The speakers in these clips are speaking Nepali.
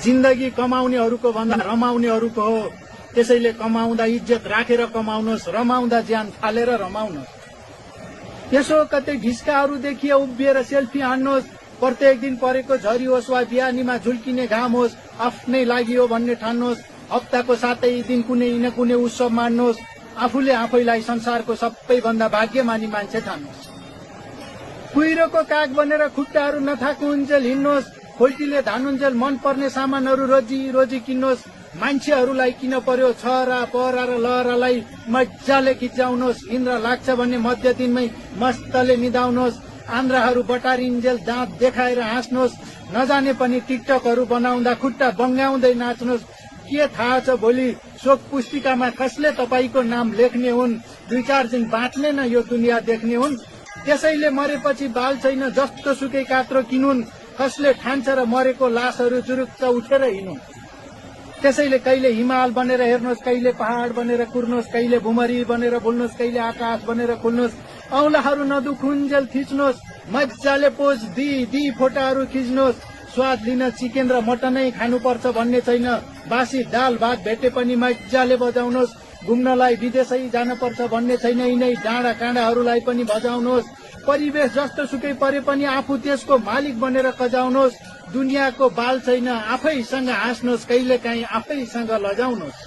जिन्दगी कमाउनेहरूको भन्दा रमाउनेहरूको हो। त्यसैले कमाउँदा इज्जत राखेर कमाउनुहोस्, रमाउँदा ज्यान फालेर रमाउनुहोस्। यसो कतै ढिस्काहरू देखिए उभिएर सेल्फी हान्नुहोस्। प्रत्येक दिन परेको झरी होस् वा बिहानीमा झुल्किने घाम होस्, आफ्नै लागि हो भन्ने ठान्नुहोस्। हप्ताको 7 दिन कुनै न कुनै उत्सव मान्नुहोस्। आफूले आफैलाई संसारको सबैभन्दा भाग्यमानी मान्छे ठान्नुहोस्। कुहिरोको काग बनेर खुट्टाहरू नथाकुन्जेल हिँड्नुहोस्। खोल्टीले धानुन्जेल मन पर्ने सामानहरू रोजी रोजी किन्नुहोस्। मान्छेहरूलाई किन पर्यो छहरा पहरा र लहरालाई मजाले खिचाउनुहोस्। इन्द्र लाग्छ भन्ने मध्य दिनमै मस्तले निदाउनुहोस्। आन्द्राहरू बटारिन्जेल दाँत देखाएर हाँस्नुहोस्। नजाने पनि टिकटकहरू बनाउँदा खुट्टा बङ्गाउँदै नाच्नुहोस्। के थाहा छ भोलि शोक पुस्तिकामा कसले तपाईँको नाम लेख्ने हुन्। 2-4 दिन बाँच्ने न यो दुनियाँ देख्ने हुन्। त्यसैले मरेपछि बाल छैन जस्तो सुकै कात्रो किनुन्। कसले ठान्छ र मरेको लासहरू जुरुक्क उठेर हिँड्नु। त्यसैले कहिले हिमाल बनेर हेर्नुहोस्, कहिले पहाड बनेर कुर्नुहोस्, कहिले भुमरी बनेर बोल्नुहोस्, कहिले आकाश बनेर खुल्नुहोस्। औँलाहरू नदुखुन्जेल थिच्नुहोस्। मजाले पोज दिई फोटाहरू खिच्नुहोस्। स्वाद लिन चिकन र मटनै खानुपर्छ भन्ने छैन। बासी दाल भात भेटे पनि मजाले बजाउनुहोस्। घुम्नलाई विदेशै जानुपर्छ भन्ने छैन। यिनै डाँडा काँडाहरूलाई पनि बजाउनुहोस्। परिवेश जस्तो सुकै परे पनि आफू त्यसको मालिक बनेर कजाउनुहोस्। दुनियाँको बाल छैन आफैसँग हाँस्नुहोस्, कहिलेकाहीँ आफैसँग लजाउनुहोस्।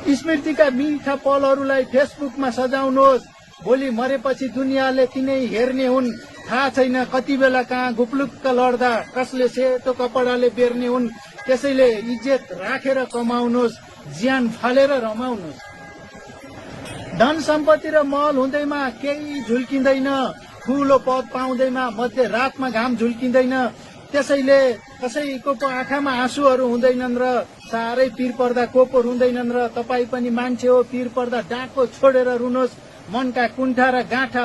स्मृतिका मिठा पलहरूलाई फेसबुकमा सजाउनुहोस्। भोलि मरेपछि दुनियाँले तिनै हेर्ने हुन्। थाहा छैन कति बेला कहाँ घुप्लुक्क लड्दा कसले सेतो कपडाले बेर्ने हुन्। त्यसैले इज्जत राखेर कमाउनुहोस्, ज्यान फालेर रमाउनुहोस्। धन सम्पत्ति र मल हुँदैमा केही झुल्किँदैन। ठुलो पद पाउँदैमा मध्य रातमा घाम झुल्किँदैन। त्यसैले कसैको पो आँखामा आँसुहरू हुँदैनन् र साह्रै पिर पर्दा को पो रुँदैनन् र तपाईँ पनि मान्छे हो। पिर पर्दा डाको छोडेर रुनुहोस्। मनका कुण्ठा र गाँठा